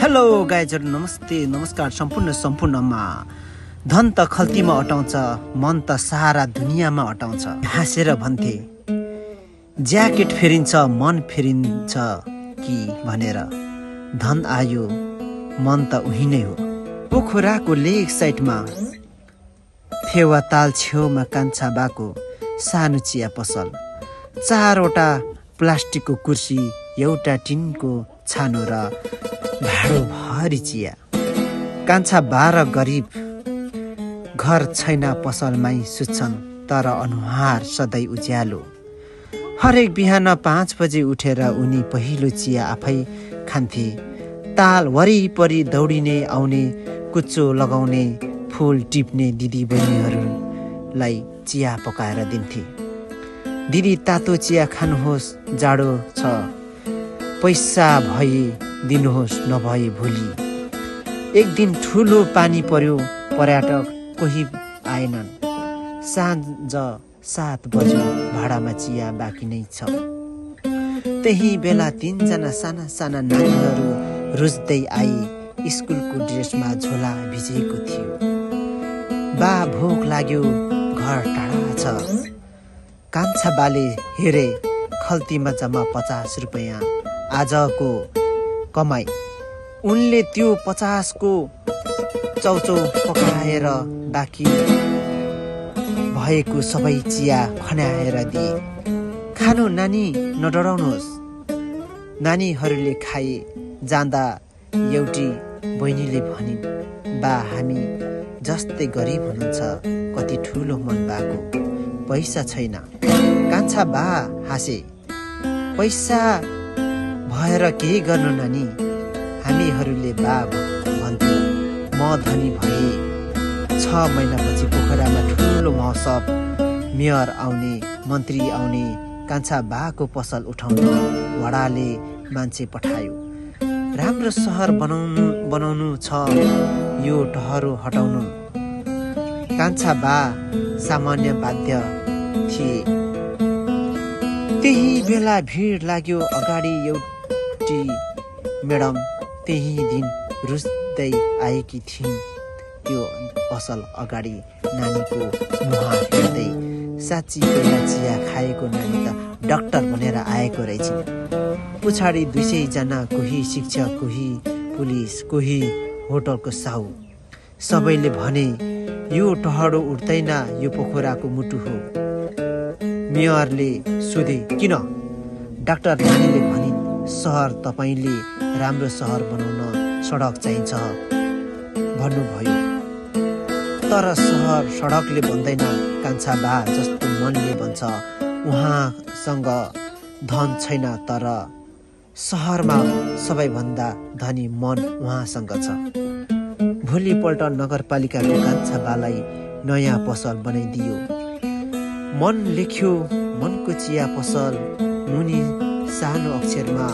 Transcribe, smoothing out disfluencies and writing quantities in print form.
Hello गाइजहरु, नमस्ते नमस्कार सम्पूर्णमा। धन त खल्तीमा अटाउँछ, मन त सारा दुनियाँमा अटाउँछ। हाँसेर भन्थे ज्याकेट फेरिन्छ मन फेरिन्छ कि भनेर। धन आयो मन त उही नै हो। पोखराको लेक साइडमा फेवा ताल छेउमा कान्छा बाको सानो चिया पसल, 4वटा प्लास्टिकको कुर्सी, एउटा टिनको छानो र भाडो भरी चिया। कान्छा बा र गरिब घर छैन, पसलमै सुत्छन् तर अनुहार सधैँ उज्यालो। हरेक बिहान 5 बजे उठेर उनी पहिलो चिया आफै खान्थे। ताल वरिपरि दौडिने आउने, कुच्चो लगाउने, फुल टिप्ने दिदी बहिनीहरूलाई चिया पकाएर दिन्थे। दिदी तातो चिया खानुहोस्, जाडो छ, पैसा भए दिनुहोस्, नभए भोलि। एक दिन ठुलो पानी पर्यो, पर्यटक कोही आएनन्। साँझ 7 बज्यो, भाडामा चिया बाँकी नै छ। त्यही बेला 3 जना साना साना नानीहरू रुच्दै आए। स्कुलको ड्रेसमा झोला भिजेको थियो। बा भोक लाग्यो, घर टाढा छ। कान्छा बाले हेरे, खल्तीमा जम्मा 50 रुपैयाँ आजको कमाई। उनले त्यो 50 को चौचौ पकाएर बाँकी भएको सबै चिया खन्याएर दिए। खानु नानी, नडराउनुहोस्। नानीहरूले खाए। जाँदा एउटी बहिनीले भनिन्, बा हामी जस्तै गरिब हुनुहुन्छ, कति ठुलो मन बाको, पैसा छैन। कान्छा बा हाँसे, पैसा भएर केही गर्नु नानी। हामीहरूले बा भन्थ्यौँ। म धनी भए 6 महिनापछि पोखरामा ठुलो महोत्सव, मेयर आउने, मन्त्री आउने। कान्छा बाको पसल उठाउन वडाले मान्छे पठायो। राम्रो सहर बनाउनु छ, यो टहरो हटाउनु। कान्छा बा सामान्य बाध्य थिए। त्यही बेला भिड लाग्यो। अगाडि एउटी म्याडम त्यही दिन रुच्दै आएकी थिइन्। त्यो पसल अगाडि नानीको मुहार हेर्दै, साँच्ची पहिला चिया खाएको नानी त डाक्टर बनेर आएको रहेछन्। पछाडि 200 जना, कोही शिक्षक, कोही पुलिस, कोही होटलको साहु। सबैले भने, यो टहरो उठ्दैन, यो पोखराको मुटु हो। मेयरले सोधे, किन? डाक्टर नानीले भनिन्, सहर तपाईले राम्रो सहर बनाउन सडक चाहिन्छ भन्नुभयो। तर सहर सडकले बन्दैन, कान्छा बा जस्तो मनले बन्छ। उहाँसँग धन छैन, तर सहरमा सबैभन्दा धनी मन उहाँसँग छ। भोलिपल्ट नगरपालिकाको कान्छा बालाई नयाँ पसल बनाइदियो। मन लेख्यो, मनको चिया पसल। मुनि सानो अक्षरमा